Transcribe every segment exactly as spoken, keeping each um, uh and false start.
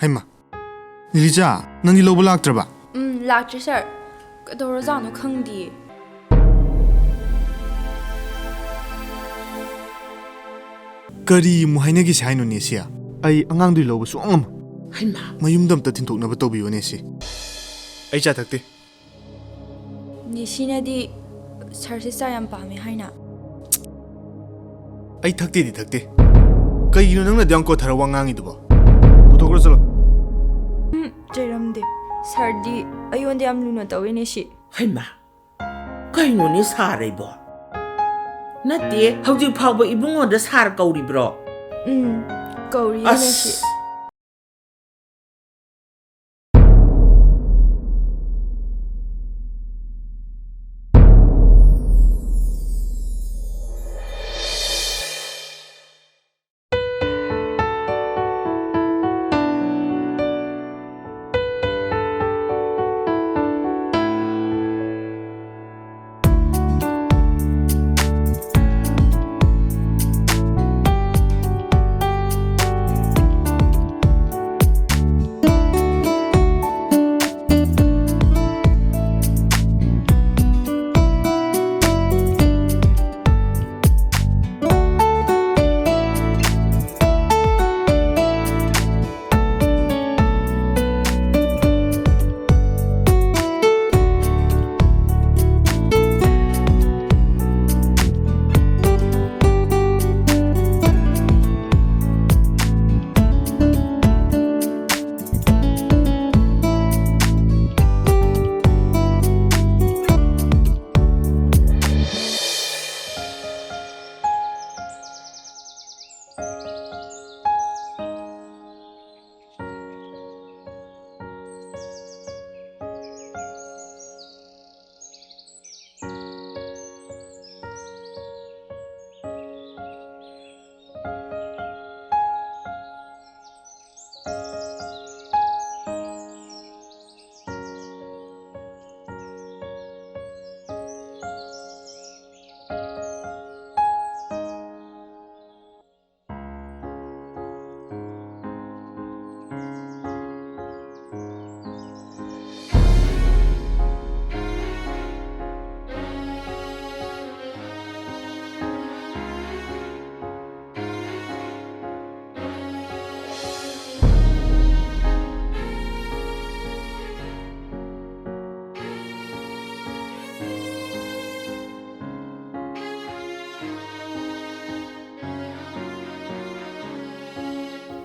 ꯍꯩꯃ, ꯂꯤꯂꯤꯆꯥ, ꯅꯪꯗꯤ ꯂꯧꯕ ꯂꯥꯛꯇ꯭ꯔꯕ? ꯎꯝ, ꯂꯥꯛꯇ꯭ꯔꯤ ꯁꯥꯔ꯫ ꯀꯩꯗꯧꯔꯖꯥꯠꯅꯣ ꯈꯪꯗꯤꯌꯦ꯫ ꯀꯔꯤ ꯑꯃꯨꯛ ꯍꯥꯏꯅꯈꯤꯁꯦ ꯍꯥꯏꯅꯣꯅꯦ ꯁꯤ? ꯑꯩ ꯑꯉꯥꯡꯗꯨ ꯂꯧꯕ ꯁꯨꯡꯉꯝ ꯉꯝꯃꯣꯏ꯫ ꯍꯩꯃꯥ! ꯃꯌꯨꯝꯗ ꯑꯝꯇ ꯊꯤꯟꯗꯣꯛꯅꯕ ꯇꯧꯕꯤꯌꯣꯅꯦ ꯁꯤ꯫ ꯑꯩ ꯆꯥ ꯊꯛꯇꯦ꯫ ꯅꯦꯁꯤꯅꯗꯤ ꯁꯥꯔꯁꯦ ꯆꯥ ꯌꯥꯝ ꯄꯥꯝꯃꯦ ꯍꯥꯏꯅ꯫ ꯑꯩ ꯊꯛꯇꯦꯗꯤ ꯊꯛꯇꯦ꯫ ꯀꯩꯒꯤꯅꯣ ꯅꯪꯅ ꯑꯗꯨꯌꯥꯝ ꯀꯣꯊꯔ ꯋꯥ ꯉꯥꯡꯉꯤꯗꯨꯕꯣ? ꯄꯨꯊꯣꯛꯈ꯭ꯔꯣ ꯆꯠꯂꯣ꯫ ꯎꯝ, ꯆꯩꯔꯝꯗꯦ꯫ ꯁꯥꯔꯗꯤ ꯑꯩꯉꯣꯟꯗ ꯌꯥꯝ ꯂꯨꯅ ꯇꯧꯋꯦ ꯅꯦꯁꯤ꯫ ꯍꯩꯃꯥ! ꯀꯩꯅꯣꯅꯦ ꯁꯥꯔ ꯑꯩꯕꯣ? ꯅꯠꯇꯦ, ꯍꯧꯖꯤꯛ ꯐꯥꯎꯕ ꯏꯕꯨꯡꯉꯣꯗ ꯁꯥꯔ ꯀꯧꯔꯤꯕ꯭ꯔꯣ? ꯎꯝ, ꯀꯧꯔꯤꯌꯦ ꯅꯦꯁꯤ꯫ ꯑꯁ!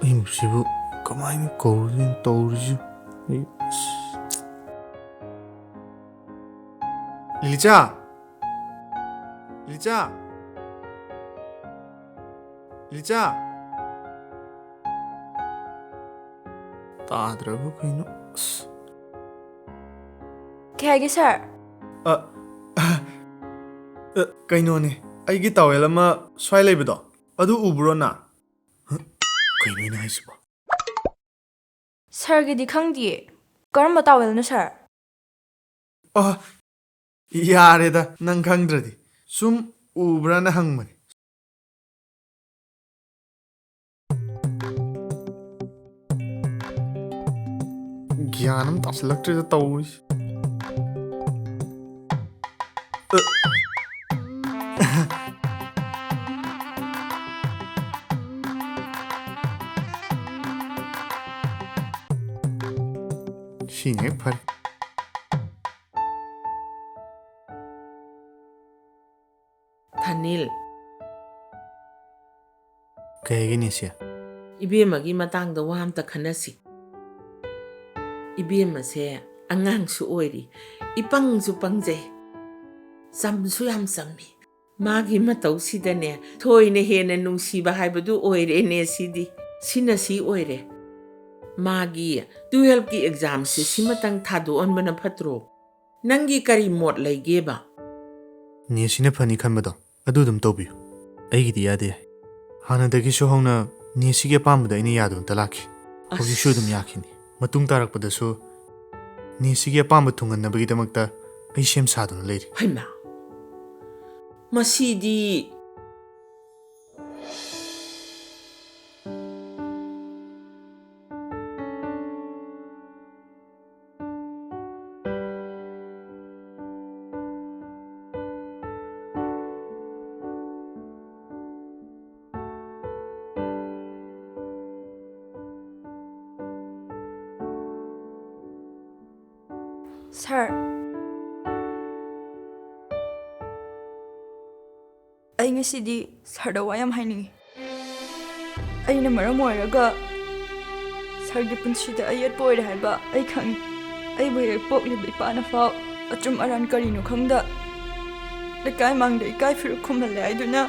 ꯏꯃꯨꯡꯁꯤꯕꯨ ꯀꯃꯥꯏꯅ ꯀꯧꯔꯨꯗꯣꯏꯅꯣ ꯇꯧꯔꯤꯁꯤ? ꯑꯩ, ꯑꯁ꯫ ꯂꯤꯂꯤꯆꯥ! ꯂꯤꯂꯤꯆꯥ! ꯂꯤꯂꯤꯆꯥ! ꯇꯥꯗ꯭ꯔꯕ ꯀꯩꯅꯣ? ꯑꯁ꯫ ꯀꯩ ꯍꯥꯏꯒꯦ, ꯁꯥꯔ? ꯑ, ꯑ, ꯀꯩꯅꯣꯅꯦ, ꯑꯩꯒꯤ ꯇꯥꯋꯦꯜ ꯑꯃ ꯁ꯭ꯋꯥꯏ ꯂꯩꯕꯗꯣ, ꯑꯗꯨ ꯎꯕ꯭ꯔꯣ ꯅ? ꯍ? ꯀꯩꯅꯣ ꯑꯩꯅ ꯍꯥꯏꯁꯤꯕꯣ? ꯁꯥꯔꯒꯤꯗꯤ ꯈꯪꯗꯤꯌꯦ꯫ ꯀꯔꯝꯕ ꯇꯥꯋꯦꯜꯅꯣ, ꯁꯥꯔ? ꯑ, ꯌꯥꯔꯦꯗ, ꯅꯪ ꯈꯪꯗ꯭ꯔꯗꯤ꯫ ꯁꯨꯝ ꯎꯕ꯭ꯔꯥꯅ ꯍꯪꯕꯅꯤ꯫ ꯒ꯭ꯌꯥꯟ ꯑꯃ ꯇꯥꯁꯤꯜꯂꯛꯇ꯭ꯔꯦꯗ ꯇꯧꯔꯤꯁꯦ꯫ ꯁꯤꯅ ꯍꯦꯛ ꯐꯔꯦ꯫ ꯊꯥꯅꯤꯜ꯫ ꯀꯩ ꯍꯥꯏꯒꯦ, ꯅꯦꯁꯤ? ꯏꯕꯦꯝꯃꯒꯤ ꯃꯇꯥꯡꯗ ꯋꯥ ꯑꯝꯇ ꯈꯟꯅꯁꯤ꯫ ꯏꯕꯦꯝꯃꯁꯦ ꯑꯉꯥꯡꯁꯨ ꯑꯣꯏꯔꯤ, ꯏꯄꯪꯁꯨ ꯄꯪꯖꯩ, ꯆꯝꯁꯨ ꯌꯥꯝ ꯆꯝꯃꯤ꯫ ꯃꯥꯒꯤ ꯃꯇꯧꯁꯤꯗꯅꯦ, ꯊꯣꯏꯅ ꯍꯦꯟꯅ ꯅꯨꯡꯁꯤꯕ ꯍꯥꯏꯕꯗꯨ ꯑꯣꯏꯔꯦꯅꯦ ꯁꯤꯗꯤ꯫ ꯁꯤꯅ ꯁꯤ ꯑꯣꯏꯔꯦ꯫ ꯃꯥꯒꯤ ꯇꯨꯌꯦꯜꯐꯀꯤ ꯑꯦꯛꯖꯥꯝꯁꯦ ꯁꯤꯃꯇꯪ ꯊꯥꯗꯣꯛꯍꯟꯕꯅ ꯐꯠꯇ꯭ꯔꯣ? ꯅꯪꯒꯤ ꯀꯔꯤ ꯃꯣꯠ ꯂꯩꯒꯦꯕ? ꯅꯦꯁꯤꯅ ꯐꯅꯤ ꯈꯟꯕꯗꯣ ꯑꯗꯨ ꯑꯗꯨꯝ ꯇꯧꯕꯤꯌꯨ꯫ ꯑꯩꯒꯤꯗꯤ ꯌꯥꯗꯦ꯫ ꯍꯥꯟꯅꯗꯒꯤꯁꯨ ꯍꯧꯅ ꯅꯦꯁꯤꯒꯤ ꯑꯄꯥꯝꯕꯗ ꯑꯩꯅ ꯌꯥꯗꯨꯅꯇ ꯂꯥꯛꯈꯤ꯫ ꯑꯁ꯫ ꯍꯧꯖꯤꯛꯁꯨ ꯑꯗꯨꯝ ꯌꯥꯈꯤꯅꯤ꯫ ꯃꯇꯨꯡ ꯇꯥꯔꯛꯄꯗꯁꯨ ꯅꯦꯁꯤꯒꯤ ꯑꯄꯥꯝꯕ ꯊꯨꯡꯍꯟꯅꯕꯒꯤꯗꯃꯛꯇ ꯑꯩ ꯁꯦꯝ ꯁꯥꯗꯨꯅ ꯂꯩꯔꯤ꯫ ꯍꯩꯃꯥ! ꯃꯁꯤꯗꯤ꯫ ꯁꯥꯔ, ꯑꯩ ꯉꯁꯤꯗꯤ ꯁꯥꯔꯗ ꯋꯥ ꯌꯥꯝ ꯍꯥꯏꯅꯤꯡꯉꯤ꯫ ꯑꯩꯅ ꯃꯔꯝ ꯑꯣꯏꯔꯒ ꯁꯥꯔꯒꯤ ꯄꯨꯟꯁꯤꯗ ꯑꯌꯦꯠꯄ ꯑꯣꯏꯔꯦ ꯍꯥꯏꯕ ꯑꯩ ꯈꯪꯉꯤ꯫ ꯑꯩꯕꯨ ꯍꯦꯛ ꯄꯣꯛꯂꯤꯕ ꯏꯄꯥꯅ ꯐꯥꯎ ꯑꯆꯨꯝ ꯑꯔꯥꯟ ꯀꯔꯤꯅꯣ ꯈꯪꯗ ꯂꯩꯀꯥꯏ ꯃꯥꯡꯗ ꯏꯀꯥꯏ ꯐꯤꯔꯨꯛ ꯈꯨꯝꯍꯜꯂꯦ ꯍꯥꯏꯗꯨꯅ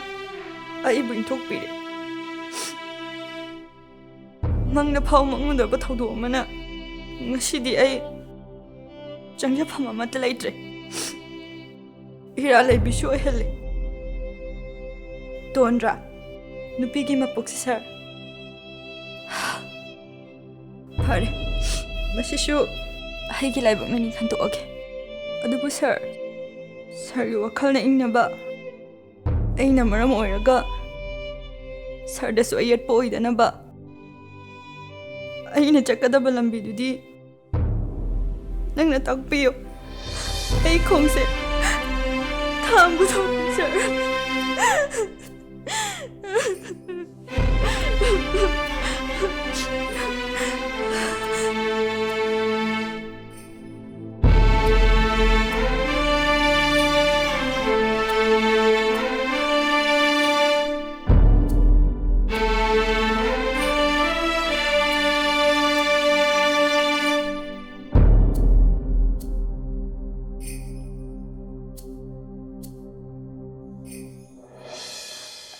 ꯑꯩꯕꯨ ꯏꯟꯊꯣꯛꯄꯤꯔꯦ꯫ ꯃꯪꯗ ꯐꯥꯎ ꯃꯪꯉꯨꯗꯕ ꯊꯧꯗꯣꯛ ꯑꯃꯅ ꯉꯁꯤꯗꯤ ꯑꯩ ꯆꯪꯖꯐꯝ ꯑꯃꯠꯇ ꯂꯩꯇ꯭ꯔꯦ꯫ ꯍꯤꯔꯥ ꯂꯩꯕꯤꯁꯨ ꯑꯣꯏꯍꯜꯂꯦ꯫ ꯇꯣꯟꯗ꯭ꯔꯥ? ꯅꯨꯄꯤꯒꯤ ꯃꯄꯣꯛꯁꯦ ꯁꯥꯔ꯫ ꯐꯔꯦ, ꯃꯁꯤꯁꯨ ꯑꯩꯒꯤ ꯂꯥꯏꯕꯛꯅꯅꯤ ꯈꯟꯗꯣꯛꯑꯒꯦ꯫ ꯑꯗꯨꯕꯨ ꯁꯥꯔ, ꯁꯥꯔꯒꯤ ꯋꯥꯈꯜꯅ ꯏꯪꯅꯕ, ꯑꯩꯅ ꯃꯔꯝ ꯑꯣꯏꯔꯒ ꯁꯥꯔꯗꯁꯨ ꯑꯌꯦꯠꯄ ꯑꯣꯏꯗꯅꯕ ꯑꯩꯅ ꯆꯠꯀꯗꯕ ꯂꯝꯕꯤꯗꯨꯗꯤ ꯅꯪꯅ ꯇꯥꯛꯄꯤꯌꯨ꯫ ꯑꯩ ꯈꯣꯡꯁꯦ ꯊꯥꯡꯕ ꯊꯣꯛꯄꯤ ꯁꯥꯔ꯫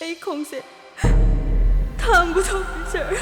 ꯑꯩ ꯈꯣꯡꯁꯦ ꯊꯥꯡꯕ ꯊꯣꯛꯄꯤ ꯁꯥꯔ꯫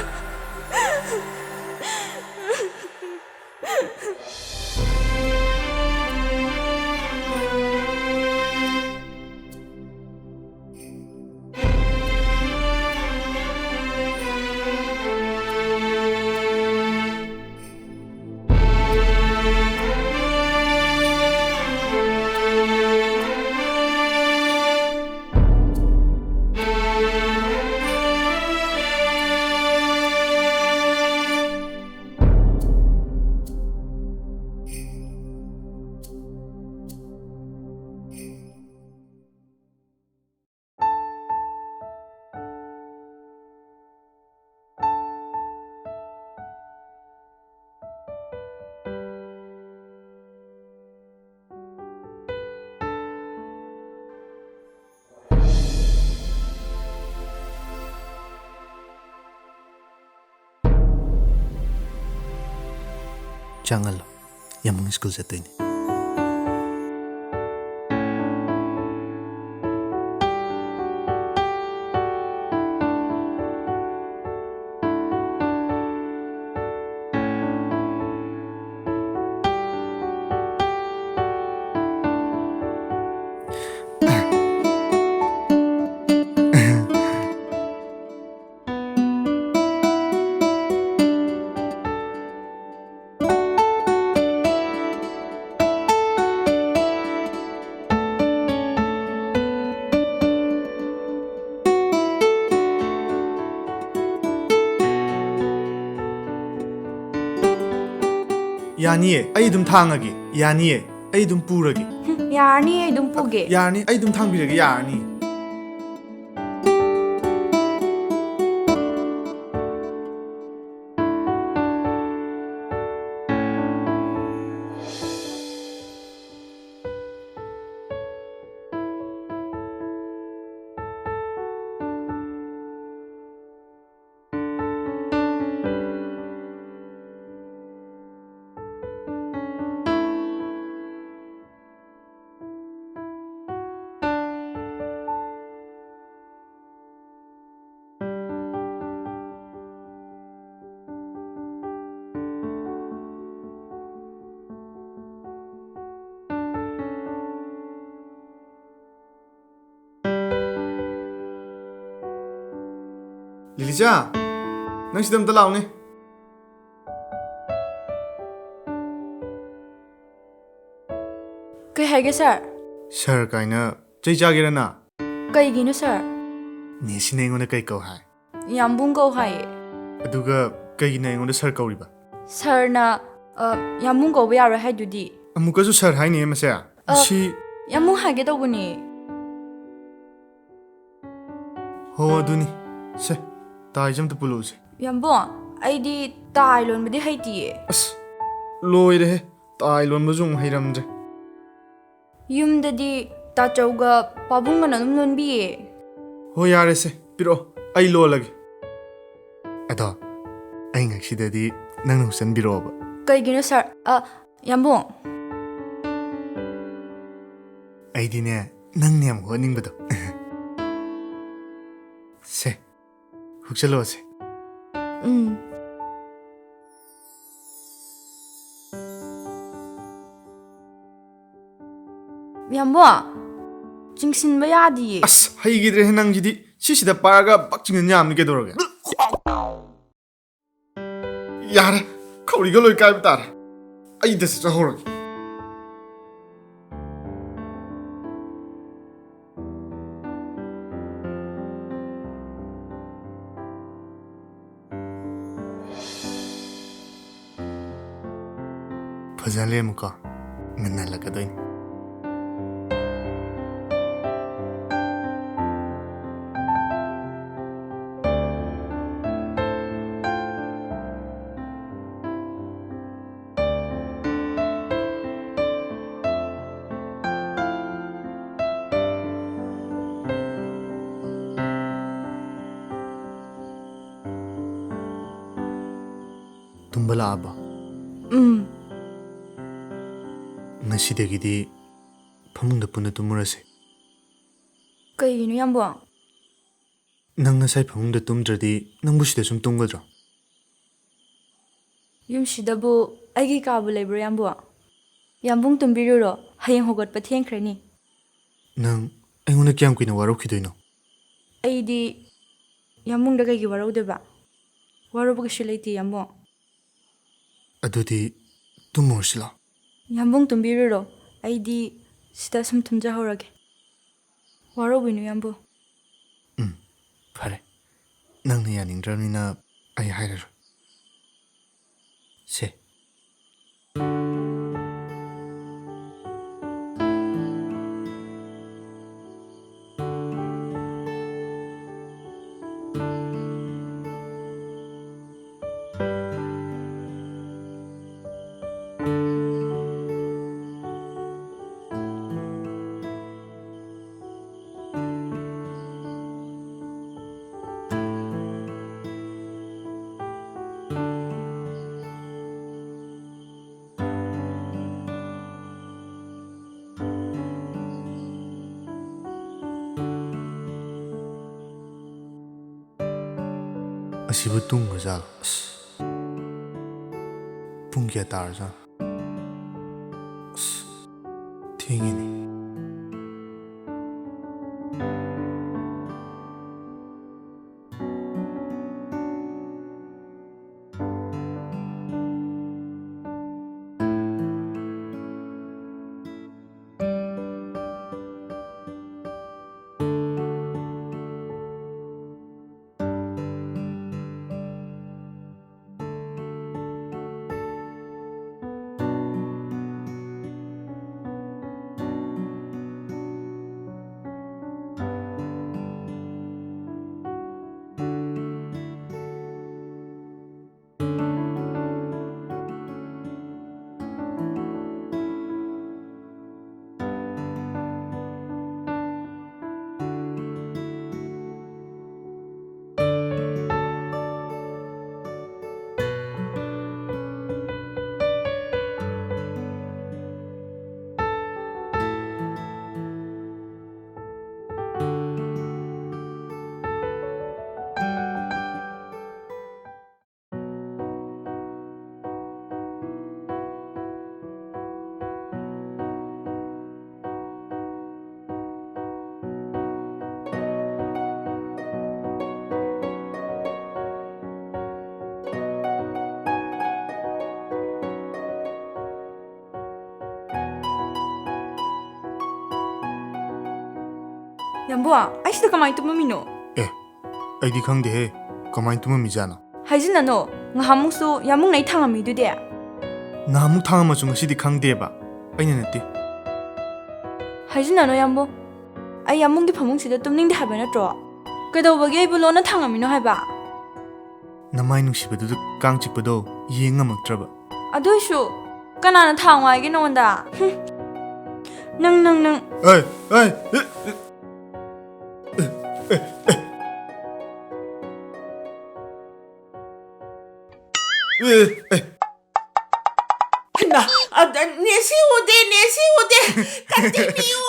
ꯆꯪꯍꯜꯂꯣ, ꯌꯥꯝꯕꯨꯡ ꯁ꯭ꯀꯨꯜ ꯆꯠꯇꯣꯏꯅꯦ꯫ ꯌꯥꯅꯤꯌꯦ, ꯑꯩ ꯑꯗꯨꯝ ꯊꯥꯡꯉꯒꯦ꯫ ꯌꯥꯅꯤꯌꯦ, ꯑꯩ ꯑꯗꯨꯝ ꯄꯨꯔꯒꯦ꯫ ꯍꯨꯝ, ꯌꯥꯔꯅꯤ, ꯑꯩ ꯑꯗꯨꯝ ꯄꯨꯒꯦ꯫ ꯌꯥꯔꯅꯤ, ꯑꯩ ꯑꯗꯨꯝ ꯊꯥꯡꯕꯤꯔꯒꯦ, ꯌꯥꯔꯅꯤ꯫ ꯂꯤꯂꯤꯆꯥ, ꯅꯪ ꯁꯤꯗ ꯑꯝꯇ ꯂꯥꯛꯎꯅꯦ꯫ ꯀꯩ ꯍꯥꯏꯒꯦ, ꯁꯥꯔ? ꯁꯥꯔ ꯀꯥꯏꯅ ꯆꯩ ꯆꯥꯒꯦꯔ ꯅ? ꯀꯩꯒꯤꯅꯣ, ꯁꯥꯔ? ꯅꯦꯁꯤꯅ ꯑꯩꯉꯣꯟꯗ ꯀꯩ ꯀꯧ ꯍꯥꯏ? ꯌꯥꯝꯕꯨꯡ ꯀꯧ ꯍꯥꯏꯌꯦ꯫ ꯑꯗꯨꯒ ꯀꯩꯒꯤꯅ ꯑꯩꯉꯣꯟꯗ ꯁꯥꯔ ꯀꯧꯔꯤꯕ? ꯁꯥꯔꯅ, ꯑ, ꯌꯥꯝꯕꯨꯡ ꯀꯧꯕ ꯌꯥꯔꯣꯏ ꯍꯥꯏꯗꯨꯗꯤ꯫ ꯑꯃꯨꯛꯀꯁꯨ ꯁꯥꯔ ꯍꯥꯏꯅꯦ ꯃꯁꯦ? ꯑ, ꯁꯤ ꯌꯥꯝꯕꯨꯡ ꯍꯥꯏꯒꯦ ꯇꯧꯕꯅꯦ꯫ ꯍꯣ, ꯑꯗꯨꯅꯤ꯫ ꯁꯦ, ꯇꯥꯏꯁꯦ ꯑꯝꯇ ꯄꯨꯜꯂꯛꯎꯁꯦ꯫ ꯌꯥꯝꯕꯨꯡ, ꯑꯩꯗꯤ ꯇꯥꯏ ꯂꯣꯟꯕꯗꯤ ꯍꯩꯇꯤꯌꯦ꯫ ꯑꯁ, ꯂꯣꯏꯔꯦꯍꯦ꯫ ꯇꯥꯏ ꯂꯣꯟꯕꯁꯨ ꯑꯃꯨꯛ ꯍꯩꯔꯝꯗ꯭ꯔꯦ꯫ ꯌꯨꯝꯗꯗꯤ ꯇꯥꯆꯧꯒ ꯄꯥꯕꯨꯡꯒꯅ ꯑꯗꯨꯝ ꯂꯣꯟꯕꯤꯌꯦ꯫ ꯍꯣ, ꯌꯥꯔꯦꯁꯦ, ꯄꯤꯔꯛꯑꯣ, ꯑꯩ ꯂꯣꯜꯂꯒꯦ꯫ ꯑꯗꯣ ꯑꯩ ꯉꯛꯁꯤꯗꯗꯤ ꯅꯪꯅ ꯍꯨꯆꯟꯕꯤꯔꯛꯑꯣꯕ꯫ ꯀꯩꯒꯤꯅꯣ ꯁꯥꯔ? ꯑ, ꯌꯥꯝꯕꯨꯡ꯫ ꯑꯩꯗꯤꯅꯦ, ꯅꯪꯅꯦ ꯌꯥꯝ ꯍꯣꯠꯅꯤꯡꯕꯗꯣ꯫ ꯁꯦ, ꯍꯨꯛꯆꯜꯂꯛꯑꯣꯁꯦ꯫ ꯎꯝ꯫ ꯌꯥꯝꯕꯨꯡ, ꯆꯤꯡꯁꯤꯟꯕ ꯌꯥꯗꯤꯌꯦ꯫ ꯑꯁ, ꯍꯩꯈꯤꯗ꯭ꯔꯦꯍꯦ ꯅꯪꯁꯤꯗꯤ꯫ ꯁꯤꯁꯤꯗ ꯄꯥꯏꯔꯒ ꯕꯛ ꯆꯤꯡꯁꯤꯟ ꯌꯥꯕꯅꯤ ꯀꯩꯗꯧꯔꯒꯦ? ꯌꯥꯔꯦ, ꯈꯧꯔꯤꯒ ꯂꯣꯏ ꯀꯥꯏꯕ ꯇꯥꯔꯦ꯫ ꯑꯩꯗ ꯆꯠꯆꯍꯧꯔꯒꯦ꯫ ꯐꯖꯅ ꯂꯦꯝꯃꯨꯀꯣ, ꯉꯟꯅ ꯍꯜꯂꯛꯀꯗꯣꯏꯅꯤ꯫ ꯇꯨꯝꯕ ꯂꯥꯛꯑꯕꯣ? ꯎꯝ꯫ ꯉꯁꯤꯗꯒꯤꯗꯤ ꯐꯃꯨꯡꯗ ꯄꯨꯟꯅ ꯇꯨꯝꯃꯨꯔꯁꯦ꯫ ꯀꯩꯒꯤꯅꯣ, ꯌꯥꯝꯕꯨꯡ? ꯅꯪ ꯉꯁꯥꯏ ꯐꯃꯨꯡꯗ ꯇꯨꯝꯗ꯭ꯔꯗꯤ ꯅꯪꯕꯨ ꯁꯤꯗ ꯁꯨꯝ ꯇꯨꯝꯒꯗ꯭ꯔꯣ? ꯌꯨꯝꯁꯤꯗꯕꯨ ꯑꯩꯒꯤ ꯀꯥꯕꯨ ꯂꯩꯕ꯭ꯔꯣ, ꯌꯥꯝꯕꯨꯡ? ꯌꯥꯝꯕꯨꯡ ꯇꯨꯝꯕꯤꯔꯨꯔꯣ, ꯍꯌꯦꯡ ꯍꯧꯒꯠꯄ ꯊꯦꯡꯈ꯭ꯔꯅꯤ꯫ ꯅꯪ ꯑꯩꯉꯣꯟꯗ ꯀꯌꯥꯝ ꯀꯨꯏꯅ ꯋꯥꯔꯧꯈꯤꯗꯣꯏꯅꯣ? ꯑꯩꯗꯤ ꯌꯥꯝꯕꯨꯡꯗ ꯀꯩꯒꯤ ꯋꯥꯔꯧꯗꯣꯏꯕ? ꯋꯥꯔꯧꯕ ꯀꯩꯁꯨ ꯂꯩꯇꯦ, ꯌꯥꯝꯕꯨꯡ꯫ ꯑꯗꯨꯗꯤ ꯇꯨꯝꯃꯨꯔꯁꯤ ꯂꯥꯎ꯫ ꯌꯥꯝꯕꯨꯡ ꯇꯨꯝꯕꯤꯔꯨꯔꯣ, ꯑꯩꯗꯤ ꯁꯤꯗ ꯁꯨꯝ ꯇꯨꯝꯖꯍꯧꯔꯒꯦ꯫ ꯋꯥꯔꯧꯕꯤꯅꯨ, ꯌꯥꯝꯕꯨꯡ꯫ ꯎꯝ, ꯐꯔꯦ꯫ ꯅꯪꯅ ꯌꯥꯅꯤꯡꯗ꯭ꯔꯕꯅꯤꯅ ꯑꯩ ꯍꯥꯏꯔꯔꯣꯏ꯫ ꯁꯦ꯫ ꯑꯁꯤꯕꯨ ꯇꯨꯝꯈ꯭ꯔꯖꯥꯠꯂꯣ? ꯑꯁ, ꯄꯨꯡ ꯀꯌꯥ ꯇꯥꯔꯖꯥꯠꯅꯣ? ꯑꯁ, ꯊꯦꯡꯉꯤꯅꯦ꯫ ꯌꯥꯝꯕꯨ, ꯑꯩ ꯁꯤꯗ ꯀꯃꯥꯏꯅ ꯇꯨꯝꯃꯝꯃꯤꯅꯣ? ꯑꯦ, ꯑꯩꯗꯤ ꯈꯪꯗꯦꯍꯦ, ꯀꯃꯥꯏꯅ ꯇꯨꯝꯃꯝꯃꯤꯖꯥꯠꯅꯣ? ꯍꯥꯏꯖꯤꯟꯅꯅꯣ, ꯉꯍꯥꯟꯃꯨꯛꯁꯨ ꯌꯥꯝꯕꯨꯡꯅ ꯑꯩ ꯊꯥꯡꯉꯝꯃꯤꯗꯨꯗꯤ꯫ ꯅꯍꯥꯟꯃꯨꯛ ꯊꯥꯡꯉꯝꯃꯁꯨ ꯉꯁꯤꯗꯤ ꯈꯪꯗꯦꯕ, ꯑꯩꯅ ꯅꯠꯇꯦ꯫ ꯍꯥꯏꯖꯤꯟꯅꯅꯣ ꯌꯥꯝꯕꯨ, ꯑꯩ ꯌꯥꯝꯕꯨꯡꯒꯤ ꯐꯃꯨꯡꯁꯤꯗ ꯇꯨꯝꯅꯤꯡꯗꯦ ꯍꯥꯏꯕ ꯅꯠꯇ꯭ꯔꯣ? ꯀꯩꯗꯧꯕꯒꯤ ꯑꯩꯕꯨ ꯂꯣꯟꯅ ꯊꯥꯡꯉꯝꯃꯤꯅꯣ ꯍꯥꯏꯕ? ꯅꯃꯥꯏ ꯅꯨꯡꯁꯤꯕꯗꯨꯗ ꯀꯥꯡ ꯆꯤꯛꯄꯗꯣ ꯌꯦꯡ ꯉꯝꯃꯛꯇ꯭ꯔꯕ꯫ ꯑꯗꯨꯏꯁꯨ ꯀꯅꯥꯅ ꯊꯥꯡꯉꯣ ꯍꯥꯏꯒꯦ ꯅꯉꯣꯟꯗ? ꯍꯨꯝ꯫ ꯅꯪ, ꯅꯪ, ꯅꯪ꯫ ꯑꯦ, ꯑꯦ, ꯑꯦ, ꯑꯦ, ꯑꯦ, ꯑꯦ꯫ ꯑꯦ, ꯑꯦ꯫ ꯍꯩꯃꯥ, ꯑꯗ, ꯅꯦꯁꯤ ꯎꯗꯦ, ꯅꯦꯁꯤ ꯎꯗꯦ꯫ ꯀꯟꯇꯤꯅ꯭ꯌꯨ,